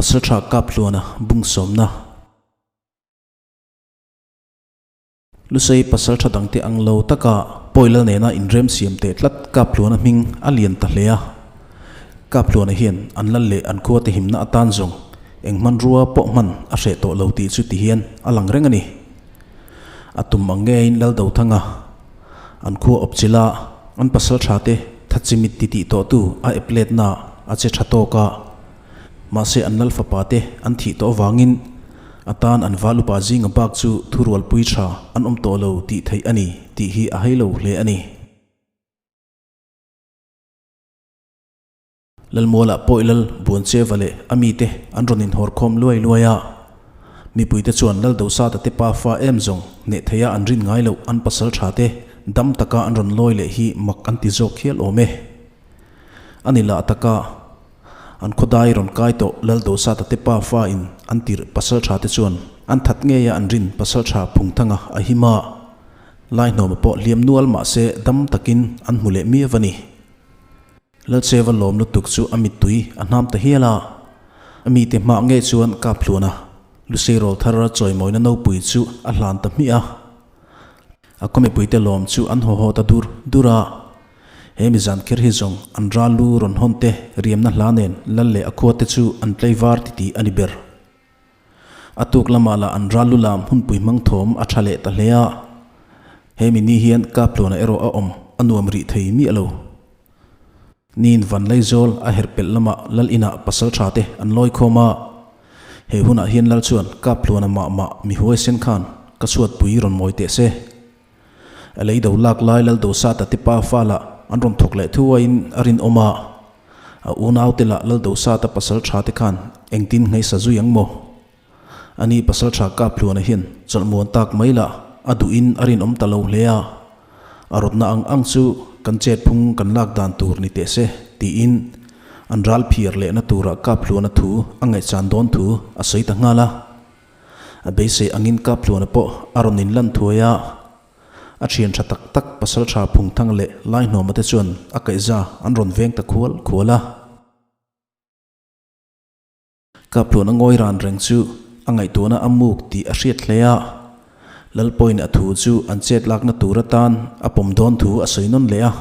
Pasaltha Kaphluana bungsawmna. Lusei pasaltha dangte ang lo taka Pawilal nena inrem siam teh tlat Kaphluana hming a lian ta hle a. Kaphluana hian an lal leh an khuate himna atan zawng eng hmanrua pawh hman a hreh tawh lo tih chu tihian a lang reng a ni. A tum ang ngeiin Laldothanga an khua awpchilh a, an pasaltha te thachimit titih tawhtu a ep letna a che tha tawk a. Mahse an lal fapa te an thih tawh avangin a tan an val upa zinga bak chu thurualpui tha an awm tawh lo tih theih a ni tih hi a hei lo hle a ni. Lalmualah pawh i lal Buancheva leh a mite an rawn inhawr khawm luai luai a. Mipuite chuan Lal Dosata te pa fa em zawng hneh theia an rin ngai loh an pasal tha te dam taka an rawn lawi leh hi mak an ti zawk hial awm e. A ni lah taka an khawdai rawn kai tawh Lal Dosata te pa fa in an tirh pasal tha te chuan an that ngeia an rin pasal tha Phungthanga a him a, Laihnawma pawh hliam nual mahse dam takin an hmu leh miau a ni. Lalcheva lawm lutuk chu a mittui a hnam ta hial a, a mite hmah ngei chuan Kaphluana Lusei rawl thar chawimawina nopui chu a hlan ta hmiah a. A khaw mipuite lawm chu an haw haw ta dur dur a, he mizan kher hi zawng an ral lu rawn hawn te riamna hla nen lal leh a khua te chu an tlei var titih a ni ber. A tuk lamah lah an ral lu lam hunpui hmang thawm a tha leh ta hle a, he mi ni hian Kaphluana erawh a awm a nuam rih thei miah lo. Niin Vanlaizawl a herh pelh lamah Lal inah pasal tha te an lawi khawm a, he hunah hian Lal chuan Kaphluana mah mah mi huaisen khan ka chhuatpui rawn mawi teh se. A lei do lak lai Lal Dosata te pa fa lah an rawn thawk leh thuaiin a rinawm a, a unau te lah Lal Dosata pasal tha te khan engtin ngheisa zui ang maw? Ani pasal tha Kaphluana hian chawlhmuan tak mai lah a duhin a rinawm ta lo hle a, a rawtna ang ang chu kan chetphung kan lak dan tur ni teh se tiin an ral phiar lehna tura Kaphluana thu a ngaihchan dawn thu a sawi ta nghal a. A beisei angin Kaphluana pawh a rawn inlan thuai a, a thian tha tak tak pasal tha Phungthang leh Laihnawma te chuan a kaihza an rawn veng ta khual khual a. Kaphluana ngawi ran reng chu a ngaihtuahna a muk tih a hriat hle a, Lalpawiin a thu chu an chet lakna tur atan a pawm dawn thu a sawi nawn leh a.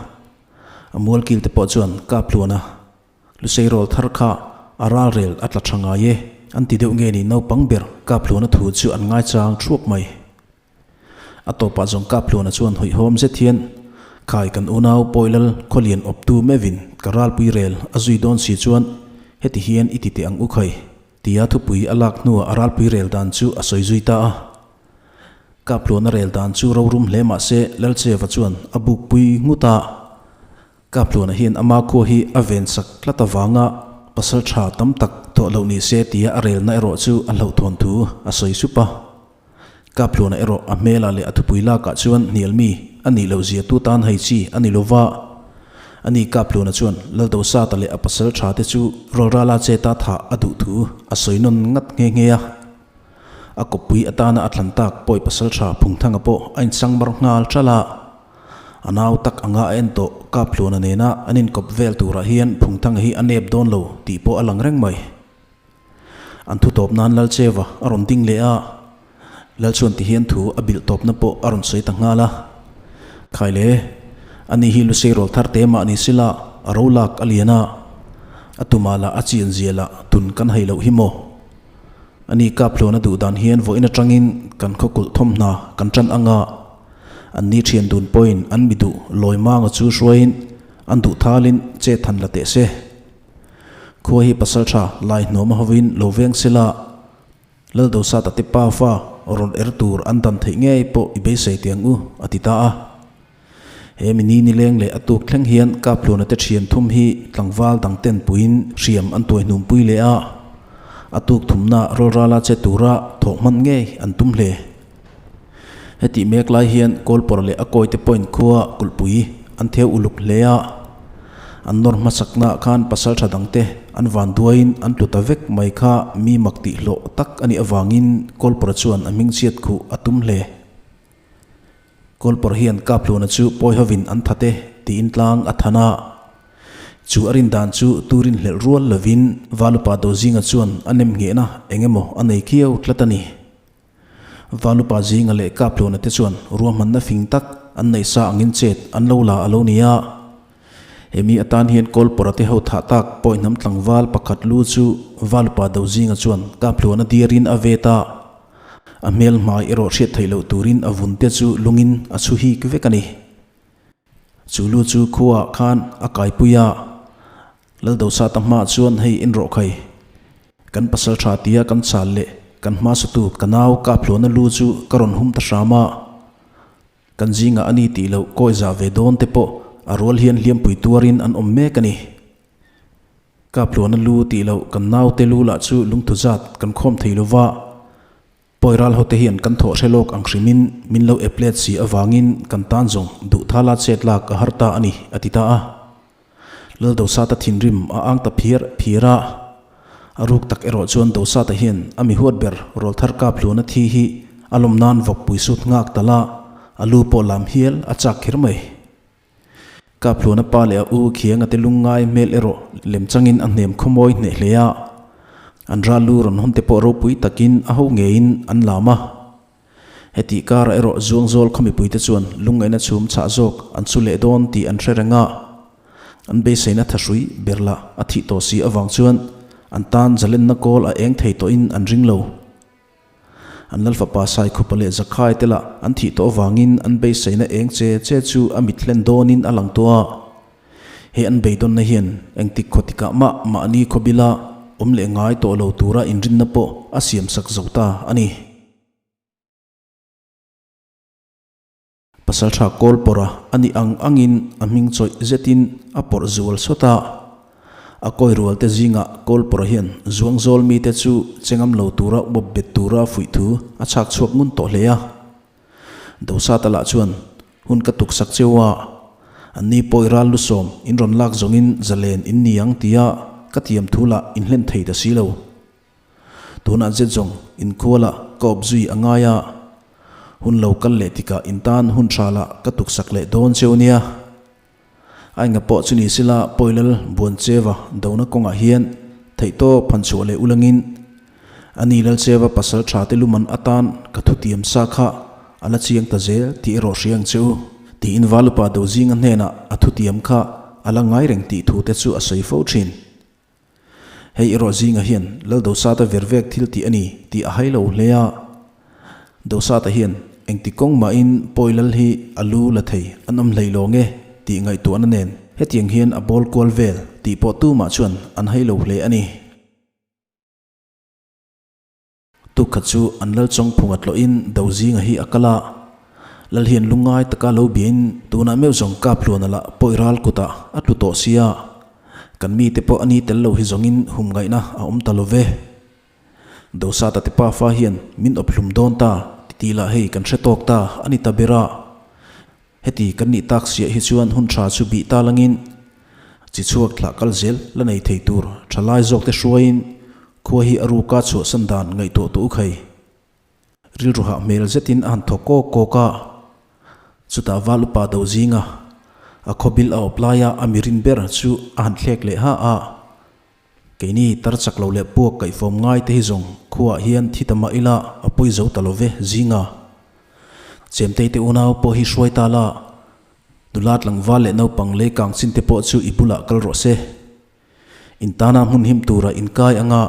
A mualkil te pawh chuan Kaphluana Lusei rawl thar kha a ralrel a tla tha ngai e, an ti deuh nge ni naupang ber Kaphluana thu chu an ngaichang thuap mai. A tawpah zawng Kaphluana chuan hawihhawm zet hian, Khai kan unau Pawilal Khawlian awptu meuhin ka ralpui rel a zui dawn si chuan heti hian i ti teh ang u khai, tia thupui a lak hnuah a ralpui rel dan chu a sawi zui ta a. Kaphluana rel dan chu rorum hle mah se Lalcheva chuan a bukpui ngut a. Kaphluana hian ama khua hi a ven sak tlat avanga pasal tha tam tak tawh loh ni se tia a relna erawh chu a hlauhthawn thu a sawi sup a. Kaphluana erawh a hmelah leh a thupui lakah chuan hnial mi a nih loh zia tu tan hai chi a ni lova. Ani Kaphluana chuan Laldosata leh a pasal tha te chu rawlrala cheta thah a duh thu a sawi nawn ngat nghe nghe a. A kawppui atana a thlan tak pawi pasal tha Phungthanga pawh a insangmar nghal ṭalh a. A nau tak anga a en tawh Kaphluana nena an inkawp vel turah hian Phungthanga hi a nep dawn lo tih pawh a lang reng mai. An thu tawp nan Lalcheva a rawn ding leh a, Lal chuan ti hian thu a bilh tawpna pawh a rawn sawi ta nghal a. Khaile, ani hi Lusei rawl thar te mah ni sila a ro lak a lian a, a tumah lah a chian zia lah tun kan hai loh hi maw? Ani Kaphluana duh dan hian vawiin atangin kan khawkulh thawmhna kan tan ang a, Anni thian dun pawhin an mi duh lawi manga chu hruaiin an duh thalin che than la teh se. Khua hi pasal tha lai hnuama hovin lo veng sela, Laldosata te pa fa rawn er tur an dan theih ngei pawh i beisei teh ang u, a ti ta a. He mi ni nileng leh a tuk thleng hian Kaphluana te thian thum hi tlangval dang ten puiin hriam an tuai hnum pui leh a, a tuk thumna rawlrala che tura thawh hman ngei an tum hle. Hetih mek lai hian Kawlpawr leh a kawite point khua kulhpui an theu uluk hle a, an nawr hmasaknaah khan pasal tha dangte an van duaiin an tlu ta vek mai kha mi mak tih hlawh tak a nih avangin Kawlpawr chuan a hming chhiat khuh a tum hle. Kawlpawr hian Kaphluana chu pawi hovin an that e tiin tlang a than a. Chu a rin dan chu turin hlelh rual lovin Valupa Dozinga chuan a nem nghehna eng emaw a nei khiau tlat a ni. Valupa Zinga leh Kapluna te chuan ruahmanna fing tak an neih sa angin chet an lo la a lo ni a. Hemi atan hian Kawlpawra te ho thah tak pawi hnam tlangval pakhat lu chu Valupa Dozinga chuan Kapluna diarin a vet a. A hmel hmai erawh hriat theih loh turin a vun te chu lungin a chhu hik vek a ni. Chu lu chu khuaah khan a kaipui a, Laldosa ta hmaah chuan hei en rawh khai. Kan pasal tha tia kan chal leh kan hma satu ka nau Kaphluana lu chu ka rawn hum ta hram a. Kan zingah a ni tih loh kawi zah ve dawn te pawh a rual hian hliampui tuarin an awm mek a ni. Kaphluana lu tih loh kan naute lu lah chu lungthu zat kan khawm thei lo va. Pawi ral hote hian kan thawh hre lawk ang hrimin min lo ep let si avangin kan tan zawng duh thala chet lak a har ta a ni, a ti ta a. Lal Dosata thinrim a ang ta phiar phiar a. A ruk tak erawh chuan Dosata hian a mi huat ber rawlthar kap hluna thi hi a lawm nan vawkpui sut nghak tal a, a lu pawh lam hial a chak kher mai. Kaphluna pa leh a u Khianga te lungngai hmel erawh lem changin a hnem khawmawi hneh hle a, an ral lu rawn hawn te pawh ropui takin a ho ngeiin an lam a. Hetih karah erawh Zuangzawl khaw mipuite chuan lungngaihna chhum chhah zawk an chu leh dawn tih an hre reng a, an beiseina thahrui ber lah a thih tawh si avang chuan an tan zalenna kawl a eng thei tawhin an ring lo. An lal fapa Saikhupa leh Zakhai te lah an thih tawh avangin an beiseina eng che che chu a mit hlen dawnin a lang tawh a. He an beidawnna hian engtik khaw tikah mah mahni khawbila awm leh ngai tawh lo tura inrinna pawh a siamsak zo ta a ni. Pasalṭha kawl pawrha a nih ang angin a hming chawih zetin a pawrh zual sawt a. A kawi rualte zingah kawl pawrha hian zuangzawl mite chu che ngam lo tura uap bet tura fuih thu a chhak chhuak ngun tawh hle a. Dosata lah chuan hun ka tuksak cheu a, anni pawi ral lusawm in rawn lak zawngin zalen in ni ang tia ka tiam thu lah in hlen thei ta si lo. Tunah zet zawng inkualah ka awp zui a ngai a, hun lo kal leh tikah in tan hun tha lah ka tuksak leh dawn cheu nia. A enga pawh chu ni sila Pawilal Buancheva dona kawngah hian theihtawp han chhuah leh ulangin a ni Lalcheva pasal tha te luman atan ka thutiam sa kha a la chiang ta zel tih erawh hria ang che u tiin Valupa Dozinga hnenah a thutiam kha a la ngai reng tih thu te chu a sawi fo thin. Hei erawh zingah hian Lal Dosata ver vek thil tih a ni tih a hai lo hle a. Dosata hian engti kawng mahin Pawi Lal hi a lu la thei an awm hlei lo nge tih ngaihtuahna nen hetiang hian a bawl kual vel tih pawh tumah chuan an hai lo hle a ni. Tukkhat chu an lal chawngphunga tlawhin Dozinga hi a kal a, lal hian lungngai taka lo biain tunah meuh zawng Kaphluana lah pawi ral kutah a tlu tawh sia, kan mite pawh a ni tel lo hi zawngin hum ngaihna a awm ta lo ve. Dosata te pafa hian min awp hlum dawn ta tih lah hei kan hre tawk ta a ni ta ber a. Heti kan nih tak siah hi chuan hun tha chu bih ta langin chi chhuak thlah kal zel la nei thei tur tha lai zawk te hruaiin khua hi a ruka chhuahsan dan ngaihtuah tawh u khai. Rilru hah hmel zetin a han thaw kawk kawk a, chutah val upa do zinga a khawbil a awp laia a mirin ber chu a han thlek leh ha a. Keini tar chak lo leh puak kaihfawm ngai te hi zawng khuaah hian thi ta mah ila a pawi zo ta lo ve zinga. Chemtei te unau pawh hi hruai ta la, nula tlangval leh naupang lei kang chin te pawh chu i bulah kal rawh se. In tana hmun him tura in kai anga,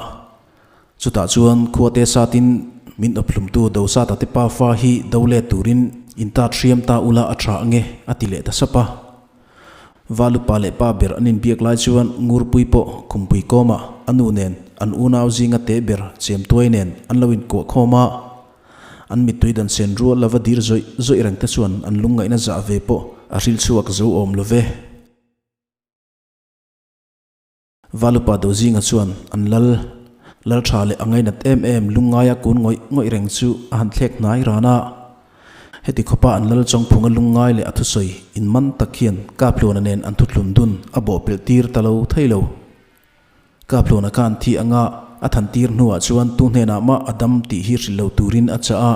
chutah chuan khuate satin min awphlumtu Dosata te pafa hi do let turin in tat hriam ta ula a tha ange a ti leh ta sap a. Valupa leh pa ber an inbiak lai chuan Ngurpui pawh Khumpui kawmah a nu nen an unau zinga te ber Chemtuai nen an lo inkuah khawm a. An mittui dan sen rual lova dir zawih zawih reng te chuan an lungngaihna zah ve pawh a hril chhuak zo awm lo ve. Valupa Dozinga chuan an lal lal tha leh a ngainat em em lungngaia kun ngawih ngawih reng chu a han thlek hnai ran a. Heti khawpa an lal chawngphunga lungngai leh a thusawi inman tak hian Kaphluana nen an thuthlun dun a bawhpelh tir ta lo thei lo. Kaphluana khan thi anga a than tir hnuah chuan tu hnenah mah a dam tih hi hrilh lo turin a chah a.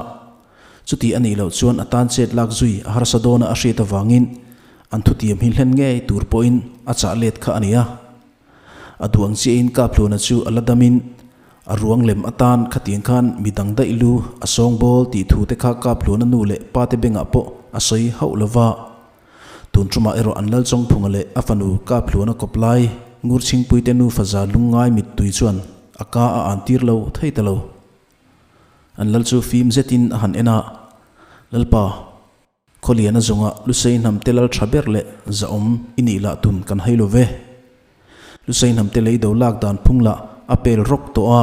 Chuti a nih loh chuan a tan chet lak zui a harsa dawna a hriat avangin. An thutiam hi hlen ngei tur pawhin a chah let kha a ni a. A duang chiahin Kaphluna chu a la damin a ruang lem atan khatiang khan mi dang daih lu a sawngbawl tih thu te kha Kaphluna nu leh pa te bengah pawh a sawi hauh lo va. Tun tumah erawh an Lalchawngphunga leh a fanu Kaphluna kawp lai Ngurchhingpuite nufa za lungngai mittui chuan a ka a an tir lo thei ta lo. An lal chu fim zetin a han en a, Lalpa, Khawliana zawnga Lusei hnamte lal tha ber leh zahawm i nih lah tun kan hai lo ve. Lusei hnamte lei do lak dan phung lah a pel rawk tawh a,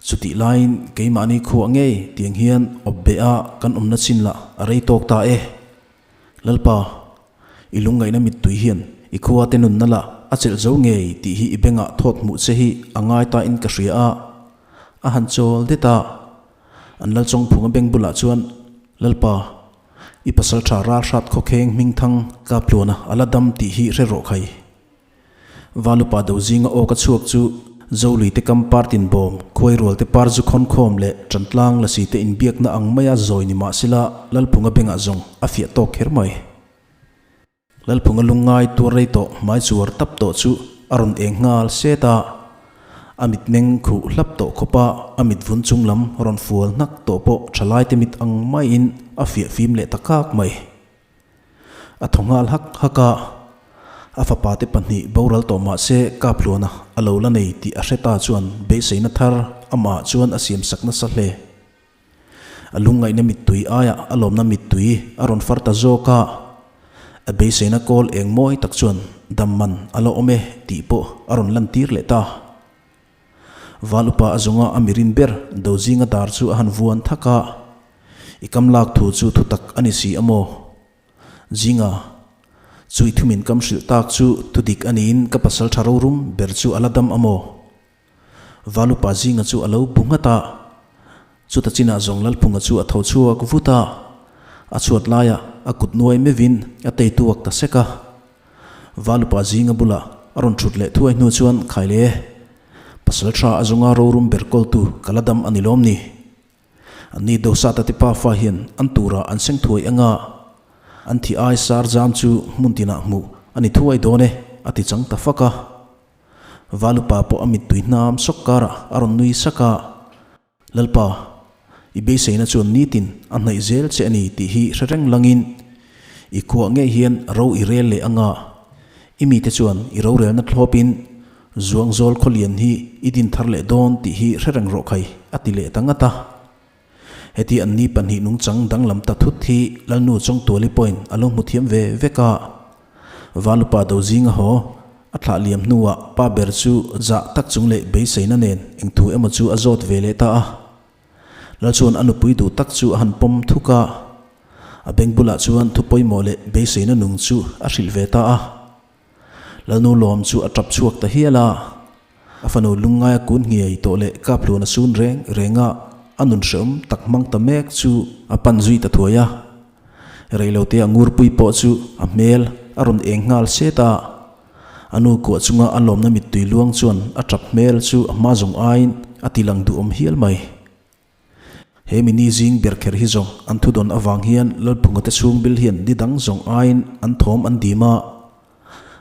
chutih laiin keimahni khuah ngei tiang hian awp beh a kan awmna chin lah a rei tawk ta e. Lalpa, i lungngaihna mittui hian i khuate nunna lah a chelh zo ngei tih hi i bengah thawt hmuh che hi a ngai ta in ka hria a, a han chawl det a. An Lalchawngphunga beng bulah chuan, Lalpa, i pasal tha ralhrat khawkheng hmingthang Kapluana a la dam tih hi hre rawh khai. Valupa do zinga aw ka chhuak chu Zolui te kam par tin bawm, khuairual te par zu khawn khawm leh Tantlang lasi te inbiakna ang maia zawi ni mahsela Lalphunga bengah zawng a fiah tawk kher mai. Lalphunga lungngai tuar rei tawh hmai chuar tap tawh chu a rawn eng nghal set a, a mitmeng khuh hlap tawh khawp a, a mit vun chung lam rawn fual hnak tawh pawh thalaite mit ang maiin a fiah fim leh ta kak mai. A thaw nghal hak hak a, a fapa te pahnih boral tawh mah se Kaphluana a lo la nei tih a hre ta chuan beiseina thar amah chuan a siamsak nasa hle. A lungngaihna mittui aiah a lawmna mittui a rawn far ta zawk a, a beiseina kawl eng mawi tak chuan dam man a la awm e tih pawh a rawn lantir leh ta. Val upa a zawnga a mirin ber Dozinga dar chu a han vuan thak a, I kam lak thu chu thutak a ni si a maw? Zinga, chu i thumin kam hrilh tak chu thudik a niin ka pasal tha rorum ber chu a la dam a maw? Valupa zinga chu a lo bu nghat a, chuta chinah zawng Lalphunga chu a tho chhuak vut a, a chhuat laiah a kut nuai mevin a tei tuak ta sek a. Valupa zinga bulah a rawn thut leh thuai hnu chuan Khaile, pasal tha a zawnga rorum ber kawltu ka la dam a ni lawm ni? Anni Dosata te pafa hian an turah an seng thuai anga an thi ai sar zam chu hmun tinah hmuh a ni thuai dawn e, a ti chang ta fak a. Valupa pawh a mittui hnam sawk karah a rawn nui sak a, Lalpa, i beiseina chuan nitin a hnaih zel che a ni tih hi hre reng langin i khuah ngei hian ro i rel leh anga, i mite chuan i rorelna thlawpin Zuangzawl khawlian hi i din thar leh dawn tih hi hre reng rawh khai, a ti leh ta ngat a. Heti anni pahnih nungchang danglam ta thut hi Lalnu Chawngtuali pawhin a lo hmu thiam ve vek a. Valupa do zinga haw a thlah liam hnuah pa ber chu zah tak chung leh beiseina nen eng thu emaw chu a zawt ve leh ta a. Lal chuan a nupui duh tak chu a han pawm thuk a. A beng bulah chuan thu pawimawh leh beiseina nung chu a hrilh ve ta a. Lalnu lawm chu a tap chhuak ta hial a, a fanu lungngaia kun nghiai tawh leh Kaphlun a sun reng reng a, a nun hreawm tak hmang ta mek chu a pan zui ta thuai a. Reilote a ngurpui pawh chu a hmel a rawn eng nghal set a, a nu kuah chunga a lawmna mittui luang chuan a tap hmel chu a hma zawng aiin a ti lang duhawm hial mai. He mini zing ber kher hi zawng an thudawn avang hian Lalphunga te chhung bil hian ni dang zawng aiin an thawm an dim a,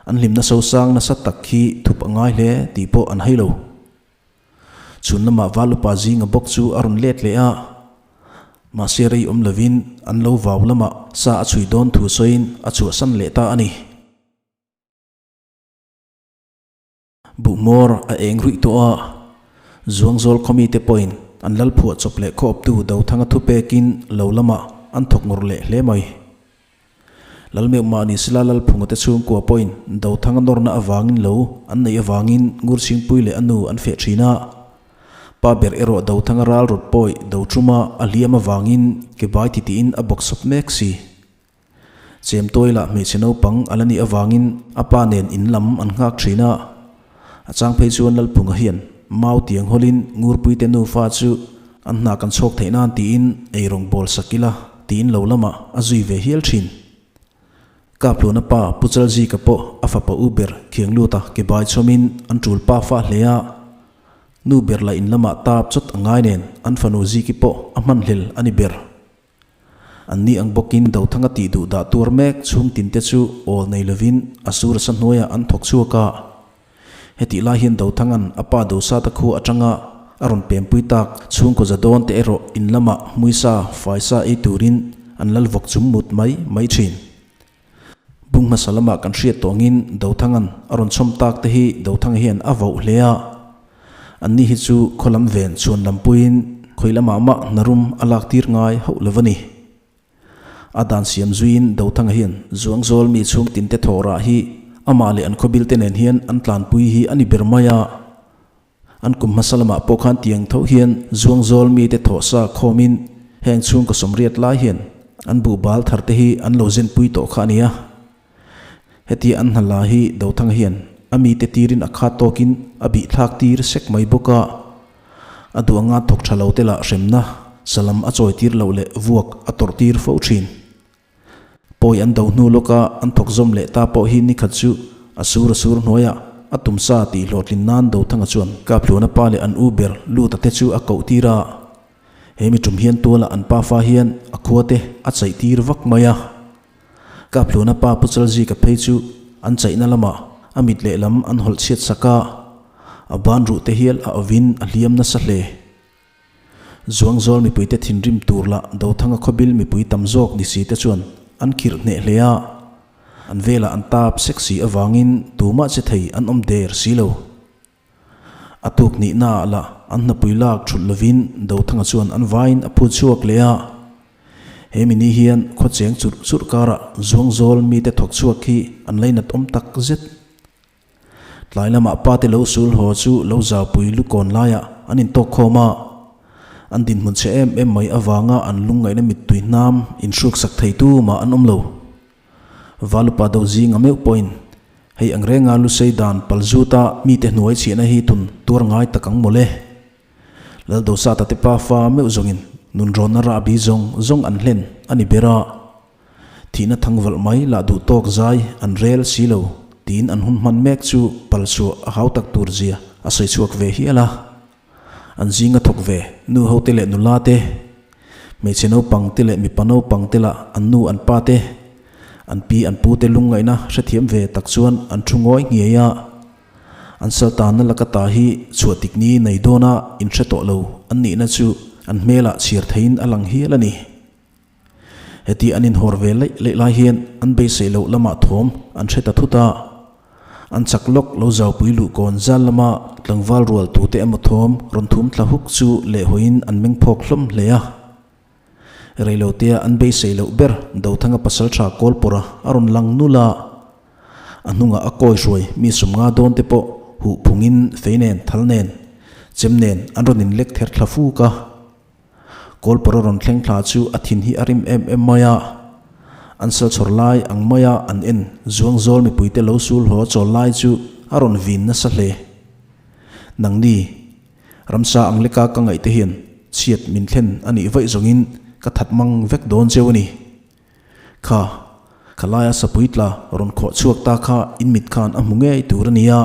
an hlimna sosang nasa tak hi thup a ngai hle tih pawh an hai lo. Chhun lamah Valupa zinga bawk chu a rawn let leh a, mahse rei awm lovin an lo vau lamah sa a chhui dawn thu sawiin a chhuahsan leh ta a ni. Buhmawr a eng ruih tawh a, Zuangzawl khawmite pawhin an lal phuah chawp leh khawptu Dothanga thupekin lo lamah an thawk ngawrh leh hle mai. Lalmeuh mahni sila Lalphunga te chhungkua pawhin Dothanga nawrna avangin lo an neih avangin Ngurchhingpui leh a nu an feh thin a. Pa ber erawh Dothanga ral rawt pawi Dothuma a hliam avangin ke bai titiin a bawksawp mek si. Chemtuai lah hmeichhe naupang a la nih avangin a pa nen in lam an nghak thin a. A chang phei chuan Lalphunga hian mau tiang hawlin Ngurpuite nufa chu an hna kan chhawk theih nan tiin eirawng bawl sak ila tiin lo lamah a zui ve hial thin. Kaphluna pa Pu Chalzika pawh a fapa u ber khiang luta ke bai chhawmin an tul pa fah hle a. Nu ber lah in lamah tap chawt a ngai nen an fanu Ziki pawh a hmanhlel a ni ber. Anni ang bawkin Dothanga tih duh dah tuar mek chhung tinte chu awl nei lovin a sur sa hnuaiah an thawk chhuak a. Hetih lai hian Dothanga'n a pa Dosata khua atanga a rawn pempui tak chhungkaw za dawn te erawh in lamah hmuisa faisa ei turin an lal vawk chum mut mai mai thin. Bung hmasa lamah kan hriat tawngin Dothanga'n a rawn chhawm tak te hi Dothanga hian a voh hle a. Anni hi chu khaw lam ven chhuan lam puiin khawi lamah mah hna rum a lak tir ngai hauh lo a ni. A dan siam zuiin Dothanga hian Zuangzawl mi chhung tinte thawh rah hi amah leh an khawbil te nen hian an tlanpui hi a ni ber mai a. An kum hmasa lamah pawh khan tiang tho hian Zuangzawl mite thawh sa khawmin heng chhungkaw sawmriat lai hian an buhbal thar te hi an lo zenpui tawh kha a ni a. Hetia an hna la hi Dothanga hian a mite tirin a khat tawkin a bih thlak tir sek mai bawk a. A duh anga thawk tha lo te lah hremna salam a chawi tir loh leh vuak a tawrh tir fo thin. Pawi an do hnu lawka an thawk zawm leh ta pawh hi nikhat chu a sur a sur hnuaiah a tumsa tih hlawhtlin nan Dothanga chuan Kaphluana pa leh an u ber Luta te chu a koh tir a. He mi tum hian tuala an pafa hian a khua te a chaih tir vak mai a. Kaphluana pa Pu Chalzika phei chu an chaihna lamah a mit lehlam an hawlh chhiat sak a, a ban ruh te hial a awin a hliam nasa hle. Zuangzawl mipuite thinrim tur lah Dothanga khawbil mipui tam zawk ni si te chuan an khirh hneh hle a, an velah an tap sek si avangin tumah che thei an awm der si lo. A tuk nihnaah lah an hnapui lak thulh lovin Dothanga chuan an vaiin a phut chhuak leh a. He mi ni hian khawcheng churh churh karah Zuangzawl mite thawk chhuak hi an lainat awm tak zet. Tlai lamah pa te lo sul haw chu lo zaupui lukawn laiah an intawk khawm a, an dinhmun chhe em em mai avanga an lungngaihna mittui hnam inhruksak theitu mah an awm lo. Valupa do zinga meuh pawhin hei ang renga lusei dan pal zuta mite hnuai chhiahna hi tun tuar ngai tak ang mawle. Laldosata te pa fa meuh zawngin nunrawnna rahbi zawng zawng an hlen a ni ber a. Thihna thangvalh mai lah duh tawk zai an rel si lo tiin an hun hman mek chu palchhuah a hau tak tur zia a sawi chhuak ve hial a. An zinga thawk ve nu ho te leh nula te, hmeichhe naupang te leh mipa naupang te lah an nu an pa te, an pi an pu te lungngaihna hrethiam ve tak chuan an thu ngawi nghiai a. An saltanna laka ta hi chhuah tik ni nei dawna inhre tawh lo an nihna chu an hmelah chhiar theiin a lang hial a ni. Heti an inhawr ve laih laih lai hian an beisei loh lamah thawm an hre ta thut a. An chak lawk lo zaupui luh kawn zal lama tlangval rual tute emaw thawm rawn thum thla huk chu lehhawiin an meng phawk hlawm hle a. Reilotea an beisei loh ber Dothanga pasaltha Kawlpawra a rawn lang nul a. A hnungah a kawi hruai mi sumnga dawn te pawh huh phungin fei nen thal nen chem nen an rawn inlek ther thla fuk a. Kawlpawra rawn thleng thla chu a thin hi a rim em em mai a, an sal chhawr lai ang maia an en Zuangzawl mipuite lo sul haw chawl lai chu a rawn vin nasa hle. Nangni, ramsa ang leka ka ngaih te hian chhiat min thlen a nih vaih zawngin ka that mang vek dawn cheu a ni. Kha, khalaia sapui tla rawn khawh chhuak ta kha in mit khan a hmu ngei tur a nia.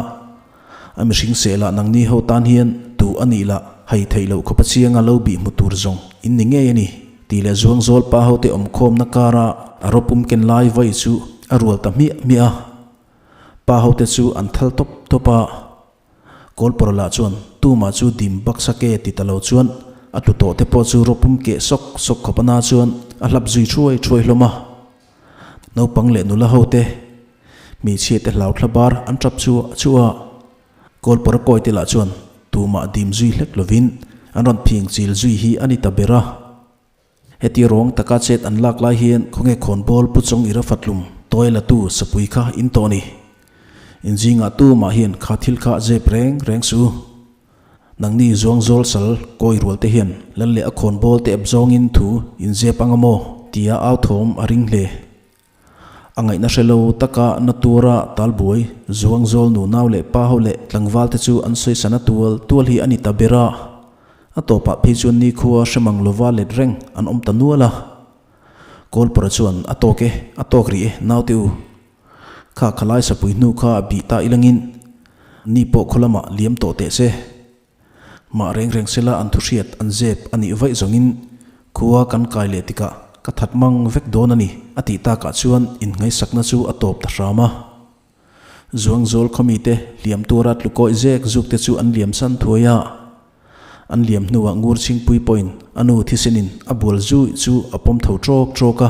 A mihring seh lah nangni ho tan hian tu a nih lah hai theih loh khawpa chianga lo bih hmu tur zawng in ni ngei a ni, tih leh zuang zawl pa hote awmkhawmna kara a rawpum ken lai vai chu a rual ta hmiah hmiah a. Pa hote chu an thal tawp tawp a. Kawlpawra lah chuan tumah chu dim baksa ke ti ta lo chuan a tlu tawh te pawh chu rawpum keh sawk sawk khawp a na chuan a hlap zui thuai thuai hlawm a. Naupang leh nula ho te, hmeichhia te hlau thla bar an tap chu chu a. Kawlpawra kawi te lah chuan tumah dim zui hlek lovin an rawn phing chil zui hi a ni ta ber a. Heti rawng taka chet an lak lai hian khawnge khawnbawl pu chawng i rafatlum tawi la tu sapui kha in tawh ni. In zingah tu mah hian kha thil kha zep reng reng suh u. Nangni zuang zawl sal kawi rual te hian lal leh a khawnbawl te ep zawngin thu in zep anga maw tia au thawm a ring hle. A ngaihna hre lo taka na tura talbuai zuang zawl nu nau leh pa ho leh tlangval te chu an sawi sana tual tual hi a ni ta ber a. A tawpah phei chuan nikhua hre mang lova let reng an awm ta nual a. Kawlpawra chuan a tawk e, a tawk rih e naute u. Kha khalai sapui hnu kha bih ta ilangin ni pawh khaw lamah liam tawh teh se. Mah reng reng sela an thuhriat an zep a nih vaih zawngin khua kan kai leh tikah. ka that mang vek dawn a ni, a tih takah chuan inngaihsakna chu a tawp ta hram a. Zuangzawl khawmite hliam tuara tlu kawih zek zukte chu an liam san thuai a. An liam hnuah Ngurchhingpui pawhin a nu thisenin a bual zui chu a pawm tho ṭawk ṭawk a.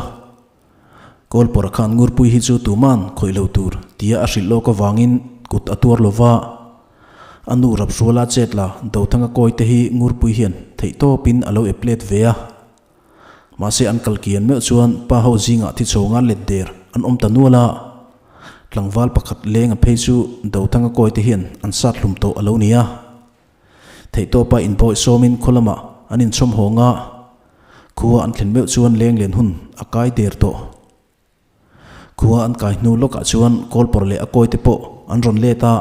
Kawlpawrh a khan Ngurpui hi chu tuman khawih lo tur tia a hrilh lawk avangin kut a tuar lo va. A nu Rapsuala chet la Dothanga kawi te hi Ngurpui hian theihtawpin a lo ep let ve a. Mahse an kal kian meuh chuan pa ho zingah thi chho ngan let der an awm ta nual a. Tlangval pakhat leng a phei chu Dothanga kawi te hian an sat hlum tawh a lo ni a. Theihtawpa inbawih sawmin khaw lamah an inchhawm hawng a, khua an thlen meuh chuan leng len hun a kai der tawh. Khua an kai hnu lawkah chuan Kawlpawr leh a kawite pawh an rawn let a.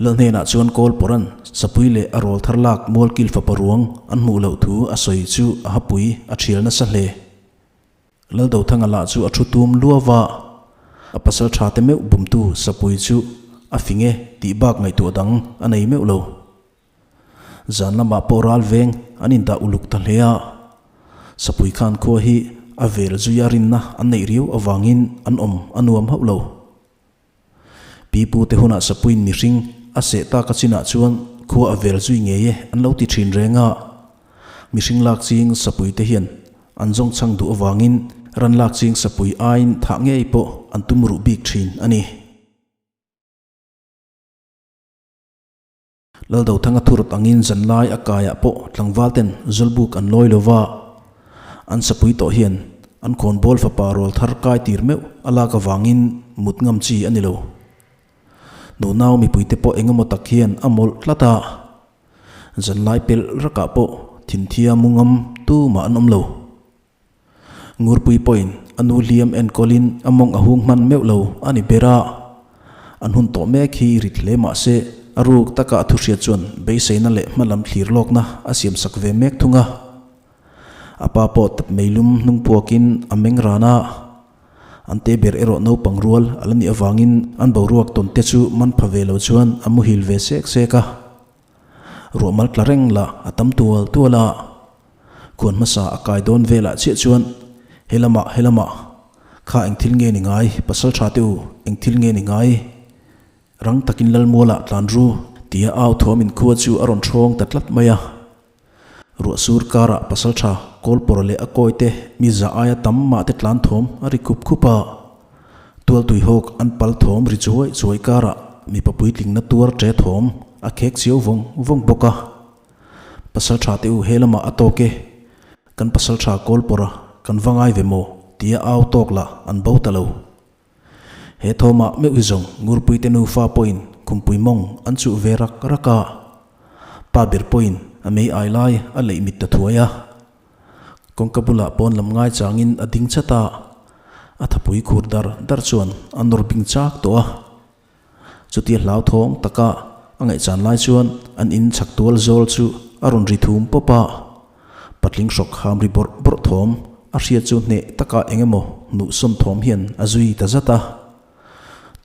Lal hnenah chuan Kawlpawra'n sapui leh a rawl thar lak mualkil fapa ruang an hmuh loh thu a sawi chu a hapui a thial nasa hle. Laldothanga lah chu a thu tum luau va, a pasal tha te meuh bumtu sapui chu a fing e tih bak ngaihtuah dang a nei meuh lo. Zan lamah pawh ral veng an indah uluk ta hle a, sapui khan khua hi a vel zuia rinna an neih riau avangin an awm a nuam hauh lo. Pipu te hunah sapuiin mihring a seh tak a chinah chuan khua a vel zui ngei e an lo ti thin reng a. Mihring lak ching sapui te hian an zawng chhang duh avangin ran lak ching sapui aiin thah ngei pawh an tum ruh bik thin a ni. Laldothanga thurut angin zanlai a kaiah pawh tlangval ten Zawlbuk an lawi lo va, an sapui tawh hian an khawnbawl fapa rawl thar kai tir meuh a lak avangin mut ngam chi a ni lo. Nunau mipuite pawh eng emaw tak hian a mawlh tlat a, zanlai pelh rakah pawh thinthia mu ngam tumah an awm lo. Ngurpui pawhin a nu hliam enkawlin a mawng a hung hman meuh lo a ni ber a. An hun tawh mek hi rit hle mah se a ruk taka a thuhriat chuan beiseina leh hmalam thlir lawkna a siamsak ve mek thung a. A pa pawh tap meilum hnung puakin a meng ran a. An te ber erawh naupang rual a la nih avangin an boruak tawn te chu man pha ve lo chuan a muhil ve sek sek a. Ruah mal tla reng lah a tam tual tual a. Khuan hmasa a kai dawn velah chiah chuan, He lamah, he lamah, kha eng thil nge ni ngai, pasal tha te u, eng thil nge ni ngai? Rang takin Lalmualah tlan ru, tia au thuam inkhua chu a rawn ṭhawng ta tlat mai a. Ruah sur karah pasal tha Kawlpawr leh a kawi te mi za aia tam mah te tlan thawm a ri khup khup a. Tualtuihawk an pal thawm ri chuai chuai karah mipa puitlingna tuar ṭe thawm a khek chiau vawng vawng bawk a. Pasal tha te u he lamah a tawk e, kan pasal tha kawl pawrh a, kan va ngai ve maw? tia au tawk lah an bo ta lo. He thawmah meuh hi zawng Ngurpui te nufa pawhin khumpui mawng an chuh ve rak rak a, pa ber pawhin a mei ai lai a leih mit ta thuai a. Kawngka bulah pawn lam ngai changin a ding chat a, a thapui khur dar dar chuan a nawr bing chak tawh a. Chutia hlauthawng taka a ngaihchan lai chuan an in chhak tual zawl chu a rawn ri thum pawp a. Patling hrawk ham ri bawrh bawrh thawm a hriat chu hneh taka eng emaw hnuhsawn thawm hian a zui ta zat a.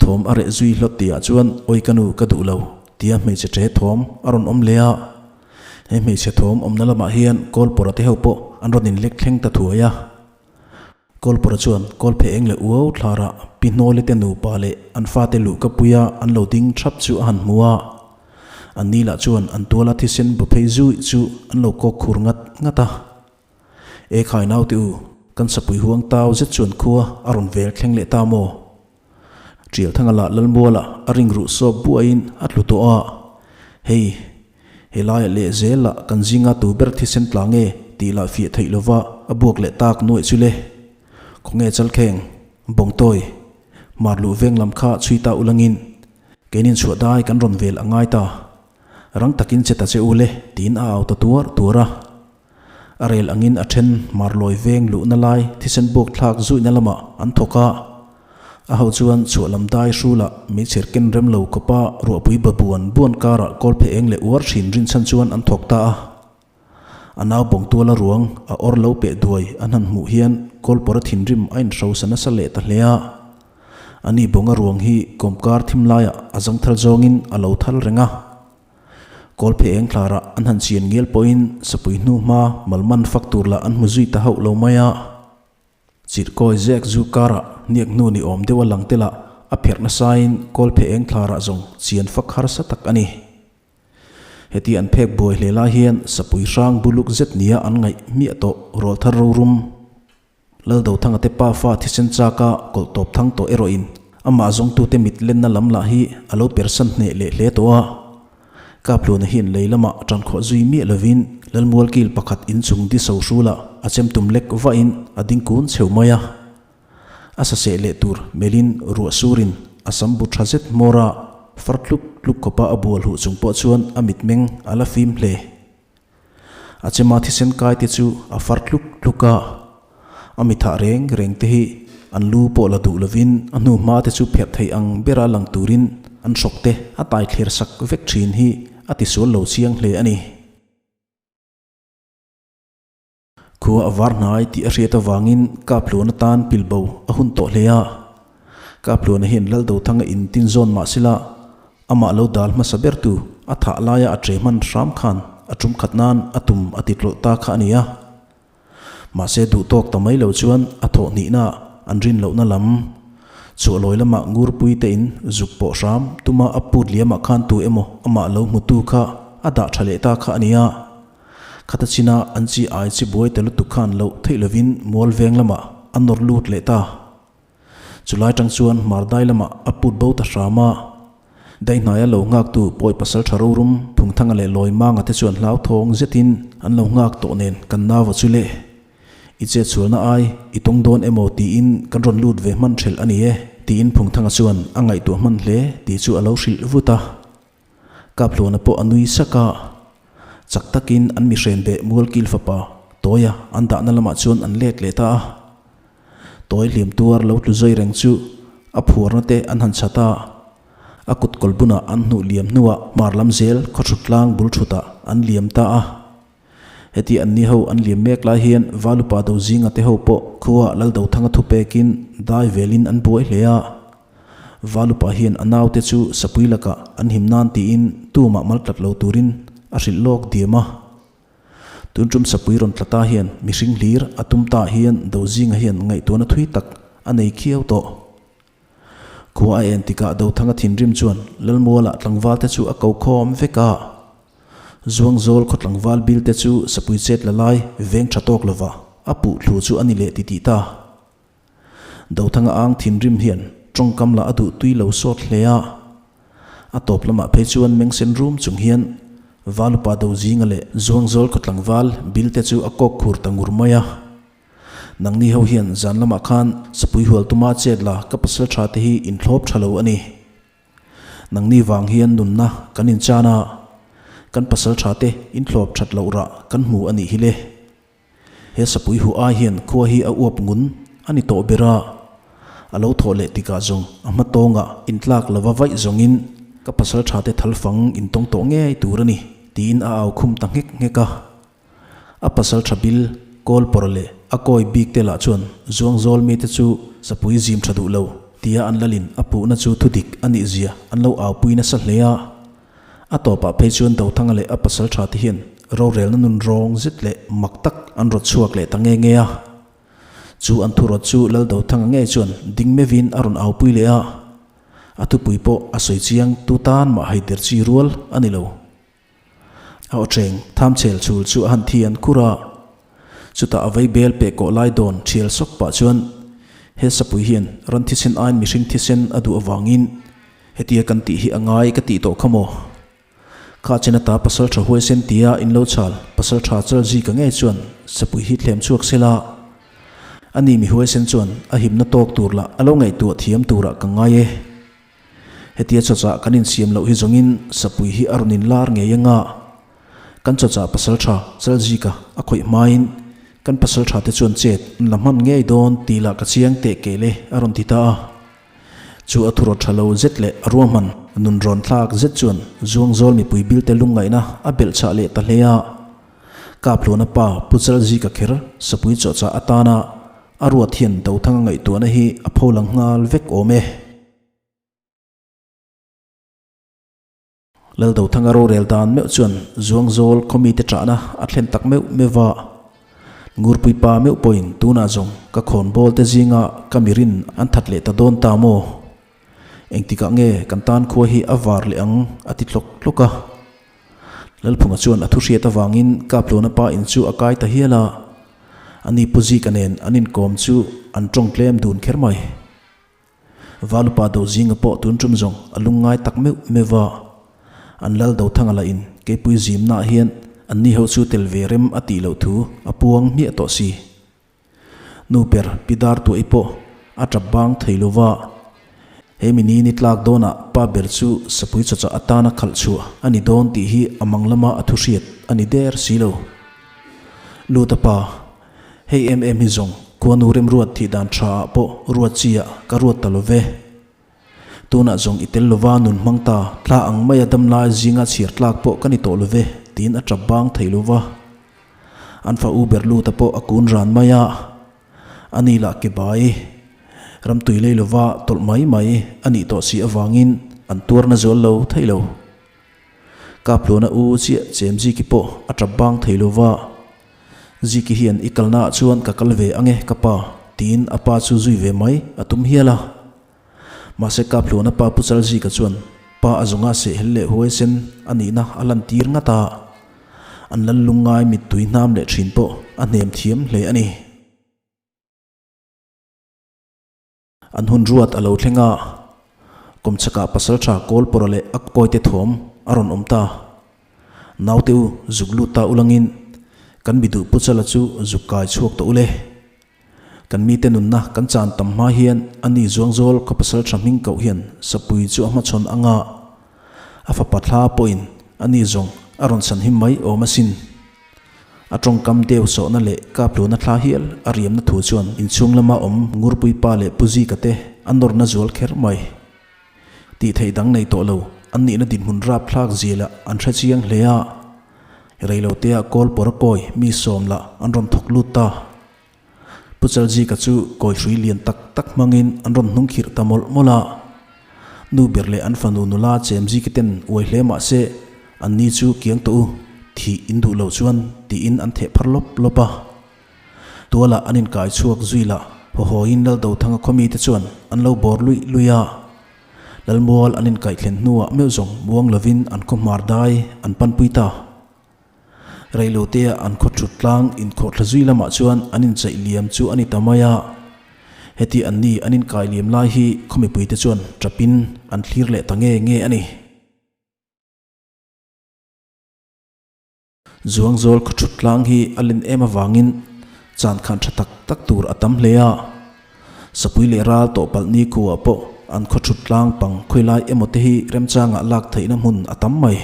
Thawm a reh zui hlawt tihah chuan Awi ka nu ka duh lo tia hmeichhe ṭe thawm a rawn awm leh a. He hmeichhe thawm awmna lamah hian Kawlpawra te ho pawh an rawn inlek thleng ta thuai a. Kawlpawra chuan Kawlphe eng leh uau thlarah Pi Hnawli te nupa leh an fate luh ka puia an lo ding thap chu a han hmu a. An ni lah chuan an tuala thisen bu phei zui chu an lo kawk khur ngat ngat a. E khai naute u, kan sapui huang tau zet chuan khua a rawn vel thleng leh ta maw? Ṭialthanga lah Lalmuala a ring ruh sawp buaiin a tlu tawh a. Hei, he laiah leh zel lah kan zinga tu ber thisen tla nge tih lah fiah theih lova a buak leh tak nuaih chu le. Khawnge Chalkheng, Bawngtawi, Marluh veng lam kha chhui ta ulangin keinin chhuah dai kan rawn vel a ngai ta. Rang takin che ta che u le tiin a au ta tuar tuar a. A rel angin a then Marlawi veng luhna lai thisen buak thlak zuihna lamah an thawk a. A ho chuan chhuah lam dai hrulah meichher ken rem lo khawpa ruahpui ba buan buan karah kawlphe eng leh uar thin rinchhan chuan an thawk ta a. A nau bawng tuala ruang a awr lo peh duai an han hmuh hian kawlpawra thinrim a inhrosa nasa leh ta hle a. Ani bawnga ruang hi kawmkar thim laiah a zangthal zawngin a lo thal reng a. Kawlphe eng thlarah an han chian ngial pawhin sapui hnu hma malman fak tur lah an hmu zui ta hauh lo mai a. Chirhkawi zek zu karah hniak hnu ni awm deuha lang te lah a pherh nasain kawlphe eng thlarah zawng chian fak harsa tak a ni. Heti an phek buai hle lai hian sapui hrang buluk zet nia an ngaih hmiah tawh rawlthar rorum. Laldothanga te pafa thisen chaka kawlh tawp thang tawh erawhin amah zawngtute mit lenna lam lah hi a lo persan hneh leh hle tawh a. Kapluna hian lei lamah tankhawh zui miah lovin Lalmualkil pakhat inchung di so hrulah a chemtum lek vahin a ding kun chheu mai a. A saseh leh tur melhin ruah surin a sam bu tha zet hmawr a, far tluk tluk khawpa a bual huh chung pawh chuan a mitmeng a la fim hle. A chema thisen kai te chu a far tluk tluk a, a mithah reng reng te hi an lu pawh la duh lovin a hnu hma te chu pherh thei ang bera lang turin an hrawk te a tai thler sak vek thin hi a tisual lo chiang hle a ni. Khua a var hnai tih a hriat avangin Kaphluan atan pilbo a hun tawh hle a. Kaphluana hian Laldothanga in tin zawn mah sela amah lo dal hmasa bertu a thah laia a che hman hram khan a tum khat nan a tum a ti tlawlh ta kha a ni a. Mahse duh tawk ta mai lo chuan a thawh hnihna an rin lohna lam chhuahlawi lamah ngurpui te in zuk pawh hram tuma a put liamah khan tu emaw amah lo hmutu kha a dah tha leh ta kha a ni a. Khata china an chi ai chi buai ta lutuk khan loh theih lovin mual veng lamah a nawr lut leh ta. Chulai tang chuan Mardai lamah a put bo ta hram a. Daihnaia lo nghaktu pawi pasal tha rorum Phungthanga leh Lawimanga te chuan hlauthawng zetin an lo nghak tawh nen kan nau a chu le. I chetsualna ai i tawng dawn emaw tiin kan rawn lut ve hman thelh a ni e tiin Phungthanga chuan a ngaihtuah hman hle tih chu a lo hrilh vut a. Kaphluana pawh a nui sak a, chak takin an mihren beh Mualkil fapa Tawia an dahna lamah chuan an let leh ta a. Tawi hliam tuar lo tlu zai reng chu a phuarna te an han chhat a, a kut kawl bunah an hnuh liam hnuah hmar lam zel khawthut tlang bul thutah an liam ta a. Heti an ni ho an liam mek lai hian Valupa do zinga te ho pawh khua Laldothanga thupekin dai velin an buai hle a. Valupa hian a naute chu sapui lakah an him nan tiin tumah mal tlat lo turin a hrilh lawk diam a. Tun tum sapui rawn tla ta hian mihring hlir a tum ta hian Dozinga hian ngaihtuahna thui tak a nei khiau tawh. Khua a en tikah Dothanga thinrim chuan Lalmualah tlangval te chu a ko khawm vek a. Zuangzawl khaw tlangval bil te chu sapui chet la lai veng tha tawk lova a puh thlu chu a ni leh titih ta. Dothanga ang thinrim hian tawngkam lah a duh tui lo sawt hle a. A tawp lamah phei chuan mengsen rum chung hian Valupa Dozinga leh Zuangzawl khaw tlangval bil te chu a kawk khur ta ngur mai a. Nangni ho hian zan lamah khan sapui hual tuma chet la ka pasal tha te hi inthlawp tha lo a ni. Nangni vang hian nunna kan inchan a, kan pasal tha te inthlawp that loh rah kan hmu a nih hi le. He sapui huh ai hian khua hi a uap ngun a ni tawh ber a, a lo thawh leh tikah zawng a hma tawngah intlak lova vaih zawngin ka pasal tha te thal fang intawng tawh ngei tur a ni tiin a au khum ta nghek nghek a. A pasal tha bil kawl pawr leh a kawi bik te lah chuan Zuangzawl mite chu sapui zim tha duh lo tia an lalin a puhna chu thudik a nih zia an lo aupui nasa hle a. A tawpah phei chuan Dothanga leh a pasal tha te hian rorelna nun rawng zet leh mak tak an rawt chhuak leh ta nge nge a. Chu an thu rawt chu Lal Dothanga ngei chuan ding meuhin a rawn aupui leh a. A thupui pawh a sawi chiang tu tan mah haider chi rual a ni lo. A awcheng tham chhel chhul chu a han thi an khur a. Chutah a vei bel peh kawh lai dawn thial sawk pah chuan he sapui hian ran thisen aiin mihring thisen a duh avangin hetia kan tih hi a ngai ka tih tawh kha maw? Kha chen ata pasal tha huaisen tia in lo chhal pasal tha chal zi ka ngei chuan sapui hi thlem chhuak sela ani mi huaisen chuan a himna tawk tur lah a lo ngaihtuah thiam turah ka ngai e. Hetia chawchah kan insiam loh hi zawngin sapui hi a rawn inlar ngei anga kan chawchah pasaltha Chalzika a khawih hmain kan pasaltha te chuan chet an la hman ngei dawn tih lah ka chiang teh kel e a rawn ti ta a. Chu a thuraw tha lo zet leh a ruahman nun rawn thlak zet chuan Zuangzawl mipui bilte lungngaihna a belhchhah leh ta hle a. Kaphluana pa Pu Chalzika kher sapui chawchah atana a ruat hian Dothanga ngaihtuahna hi a pholang nghal vek awm e. Laldothanga rorel dan meuh chuan Zuangzawl khaw mite ṭahna a thlen tak meuh meuh va. Ngurpui pa meuh pawhin tunah zawng ka khawnbawl te zinga ka mirin an that leh ta dawn ta maw? Engtikah nge kan tan khua hi a var leh ang a ti tlawk tlawk a. Lalphunga chuan a thu hriat avangin Kaplawna pa in chu a kai ta hial a, ani Pu Zika nen an inkawm chu an tawng tlem dun kher mai. Valupa do zinga pawh tun tum zawng a lungngai tak meuh meuh va, an lal do thanga lah in keipui zimnaah hian anni ho chu tel ve rem a tih loh thu a puang hmiah tawh si. Nu ber pi dar tuaih pawh a tap bang thei lo va, he mi ni ni tlak dawnah pa ber chu sapui chawchah atana khalh chhuah a ni dawn tih hi a mang lama a thu hriat a ni der si lo. Lut a pa, hei em em hi zawng khuanu remruat thih dan tha ah pawh ruat chi ah ka ruat ta lo ve. Tunah zawng i tel lova nun hmang ta, thla ang maia dam lai zinga chhiar tlak pawh ka ni tawh lo ve, tiin a tap bang thei lo va. An fa u ber luta pawh a kun ran mai a, a ni lah ke bai, ramtui lei lova tawlh mai mai a nih tawh si avangin an tuarna zual lo thei lo. Kapluna u chiah chem Ziki pawh a tap bang thei lo va, Ziki hian i kalnaah chuan ka kal ve ange ka pa, tiin a pa chu zui ve mai a tum hial a. Mahse Kaphluana pa Pu Chalzika chuan pa a zawnga sehhel leh huaisen a nihna a lantir ngat a, an lal lungngai mittui hnam leh thin pawh a hnem thiam hle a ni. An hun ruat a lo thleng a, kawmchhakah pasaltha Kawlpawra leh a kawite thawm a rawn awm ta. Naute u, zuk lut ta ulangin kan mi duh Pu Chala chu zuk kai chhuak tawh ule. Kan mite nunna kan chan tam hma hian a ni Zuangzawl khaw pasal tha hming koh hian sapui chu a hmachhawn anga a fapa thla pawhin a ni zawng a rawn chhan him mai awm asin. A tawngkam deu sawhna leh kapluna thla hial a riamna thu chuan inchhung lama awm Ngurpui pa leh Pu Zika te a nawrna zual kher mai. Tih theih dang nei tawh lo, an nihna dinhmun rapthlak zia lah an hre chiang hle a. Reilotea kawl pawr kawi mi sawm lah an rawn thawk lut ta. Pu Chalzika chu kawi hrui lian tak tak hmangin an rawn hnung khirh ta mawlh mawlh a. Nu ber leh an fanu nula Chemziki ten uai hle mah se, an ni chu kiang tawh u, thih in duh loh chuan tiin an theh phar lawp lawp a. Tualah an inkai chhuak zui lah hawhawiin Laldothanga khawmite chuan an lo bawr luih luih a. Lalmual an inkaih thlen hnuah meuh zawng muang lovin an khaw hmar dai an panpui ta. Reilotea an khaw thut tlang inkhawhthla zui lamah chuan an inchaih liam chu a ni ta mai a. Heti an ni an inkai liam lai hi khaw mipuite chuan tapin an thlir leh ta nge nge a ni. Zuangzawl khaw thut tlang hi a len em avangin chan khan tha tak tak tur a tam hle a. Sapui leh ral tawh palh ni khuah pawh an khaw thut tlang pang khawilai emaw te hi remchangah lak theihna hmun a tam mai.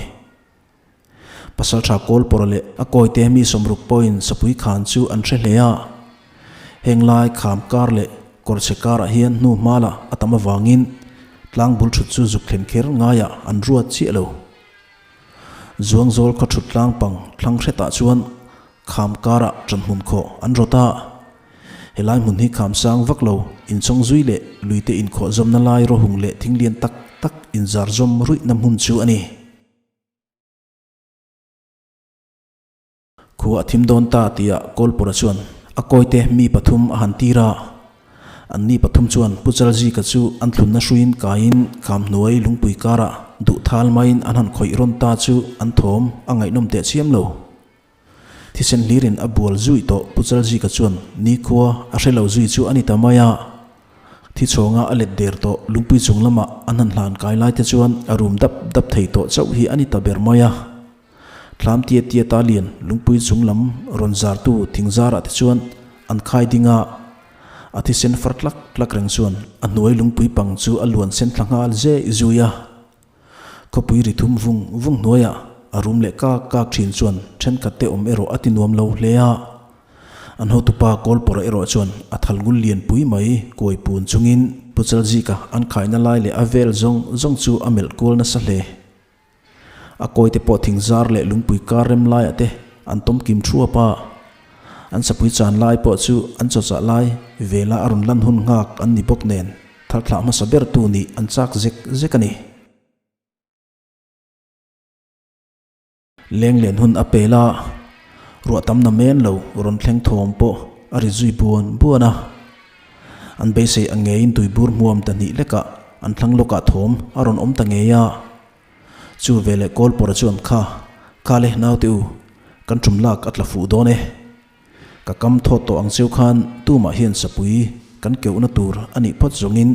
Pasaltha Kawlpawra leh a kawite mi sawmruk pawhin sapui khan chu an hre hle a. Heng lai kham kar leh kawrchhe karah hian hnu hma lah a tam avangin tlang bul thut chu zuk thlen kher ngaiah an ruat chiah lo. Zuangzawl khaw thut tlang pang thlang hretah chuan kham karah ṭan hmun khawh an rawt a. Helai hmun hi kham sang vak lo, inchawng zui leh luite inkhawh zawmna lai rawhung leh thing lian tak tak inzar zawm ruihna hmun chu a ni. Khua a thim dawn ta tia Kawlpawra chuan a kawite mi pathum a han tir a. An ni pathum chuan Pu Chalzika chu an thlunna hruiin kaiin kham hnuai lungpui karah duh thal maiin an han khawih rawn ta chu an thawm a ngaihnawm teh chiam lo. Thisen hlirin a bual zui tawh Pu Chalzika chuan nikhua a hre lo zui chu a ni ta mai a. Thi chhawnga a let der tawh lungpui chung lamah an han hlan kai lai te chuan a rum dap dap thei tawh chauh hi a ni ta ber mai a. Thlam tia tia ta lian lungpui chung lam rawn zartu thing zarah te chuan an khai ding a, a thisen far tlak tlak reng chuan a hnuai lungpui pang chu a luan sen thla nghal zeh zui a. Khawpui ri thum vung vung hnuaiah a rum leh kak kak thin chuan thenkhat te awm erawh a ti nuam lo hle a. An hotupa Kawlpawra erawh chuan a thal ngul lian pui mai kuai pun chungin Pu Chalzika an khaina lai leh a vel zawng zawng chu a melh kual nasa hle. A kawite pawh thing zar leh lungpui kar rem laiah te an tawm kim thuap a. An sapui chan lai pawh chu an chawchah lai vela a rawn lan hun nghak an ni bawk nen thar thlah hmasa ber tu nih an chak zek zek a ni. Leng len hun a pel a. Ruah tam na men lo rawn thleng thawm pawh a ri zui buan buan a. An beisei ang ngeiin tuibur hmuam ta hnih lekah an thlang lawkah thawm a rawn awm ta ngei a. Chu veleh Kawlpawra chuan kha, Kha le naute u, kan tum lak a tla fuh dawn e. Ka kam thawt tawh ang cheu khan tumah hian sapui kan keuhna tur a nih phawt zawngin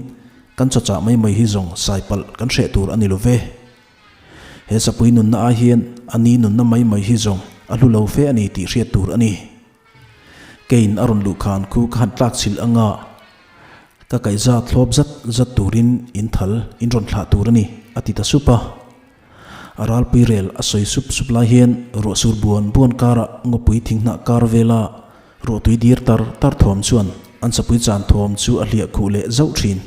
kan chawchah mai mai hi zawng sai palh kan hreh tur a ni lo ve. He sapui nunna ai hian a ni nunna mai mai hi zawng a hlu lo fe a ni tih hriat tur a ni. Keiin a rawn luh khan khu ka han tlak chhilh anga ka kaihza thlawp zat zat turin in thal in rawn thlah tur a ni a ti ta sup a. A ralpui rel a sawi sup sup lai hian ruahsur buan buan karah ngawpui thinghnah kar vela ruahtui dir tar tar thuam chuan an sapui chan thuam chu a hliah khuh leh zauh thin.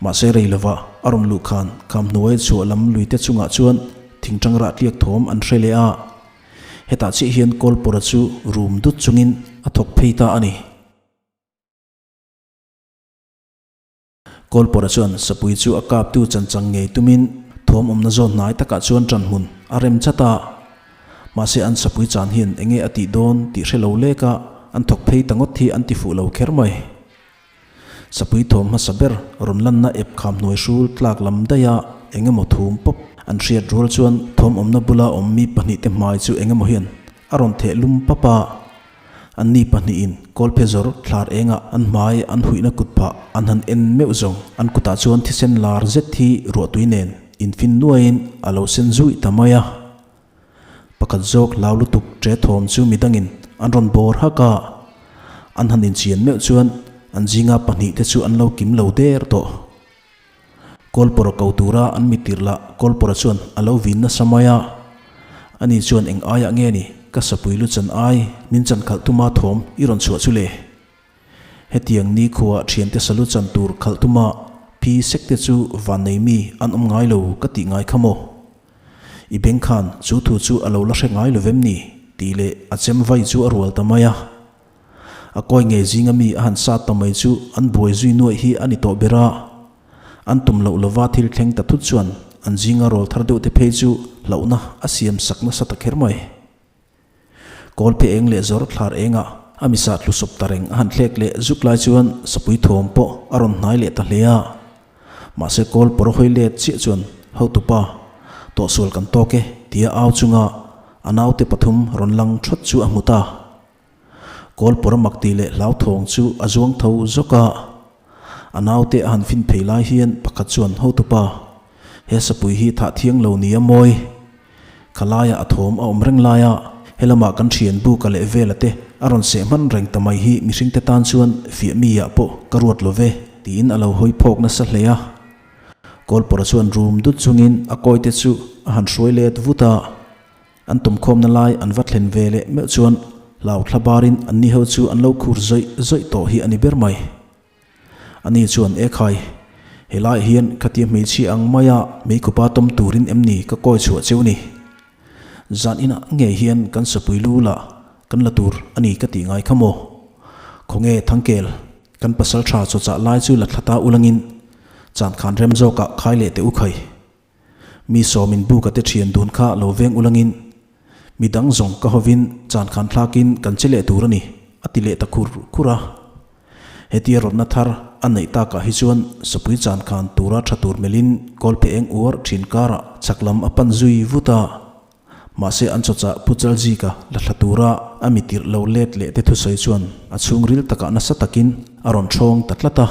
Mahse rei lova a rawn luh khan kham hnuai chhuah lam luite chungah chuan thingtang rah tliak thawm an hre leh a. Hetah chiah hian Kawlpawra chu rum dut chungin a thawk phei ta a ni. Kawlpawra chuan sapui chu a kaptu chanchang ngei tumin thawm awmna zawn hnai takah chuan ṭan hmun a rem chat a. Mahse an sapui chan hian enge a tih dawn tih hre lo lek a, an thawk phei ta ngawt hi an ti fuh lo kher mai. Sapui thawm hmasa ber rawn lanna ep kham hnuai hrul tlak lam daih a eng emaw thum pawp an hriat rual chuan thawm awmna bula awm mi pahnih te hmai chu eng emaw hian a rawn theh lum pap a. Anni pahnihin kawlphe zawr thlar engah an hmai an huihna kut phah an han en meuh zawng an kutah chuan thisen lar zet hi ruahtui nen infin nuaiin a lo sen zuih ta mai a. Pakhat zawk hlau lutuk ṭe thawm chu midangin an rawn bawr hak a, an han inchian meuh chuan an zinga pahnihte chu an lo kim lo der tawh. Kawlpawra ko tura an mi tirh lah Kawlpawra chuan a lo vin nasa mai a, ani chuan eng aiah nge ni ka sapui lu chan ai min chan khalh tuma thawm i rawn chhuah chu le? Hetiang nikhua thiante salu chan tur khalh tuma phi sek te chu van nei mi an awm ngai lo ka tih ngai kha maw? I beng khan chu thu chu a lo la hre ngai lo vem ni? tih leh a chem vai chu a rual ta mai a. A kawi ngei zinga mi a han sat ta mai chu an buai zui nuaih hi a ni tawh ber a. An tum loh lova thil thleng ta thut chuan an zinga rawl thar deuh te phei chu hlauhna a siam sak nasa ta kher mai. Kawlphe eng leh zawr thlar engah a misa tlu sawp ta reng a han thlek leh zuk lai chuan sapui thawm pawh a rawn hnai leh ta hle a. Mahse kawl pawr hawi let chiah chuan hotupa tawhsual kan tawk e tia au chunga a naute pathum rawn lang thawt chu a hmu ta. Kawl pawr mak tih leh hlauthawng chu a zuang tho zawk a. A naute a han fin phei lai hian pakhat chuan hotupa he sapui hi thah thiang lo nia mawi. Khalaia a thawm a awm reng laia helama kan thian Buka leh Vela te a rawn seh hman reng ta mai hi mihringte tan chuan fiah mi ah pawh ka ruat lo ve tiin a lo hawi phawk nasa hle a. Kawlpawra chuan rum dut chungin a kawite chu a han hruai let vut a, an tumkhawmna lai an va thlen ve leh meuh chuan hlau thla barin anni ho chu an lo khur zawih zawih tawh hi a ni ber mai. Ani chuan, E khai, helaiah hian khatia hmeichhia ang maia meikhupa tawm turin em ni ka kawi chhuah cheu ni? Zan inah ngei hian kan sapui lu lah kan la tur a ni ka tih ngai kha maw? Khawnge Thangkel, kan pasal tha chawchah lai chu la thla ta ulangin chan khan rem zawkah khai leh teh u khai. Mi sawmin buka te thian dun kha lo veng ulangin mi dang zawng ka hovin chan khan thlakin kan che leh tur a ni, a ti leh ta khur khur a. Hetia rawtna thar a neih takah hi chuan sapui chan khan tura tha tur melhin kawlphe eng uar thin karah chhak lam a pan zui vut a. Mahse an chawchah Pu Chalzika la thla tura a mi tirh lo let leh te thusawi chuan a chhungril takah nasa takin a rawn thawng ta tlat a.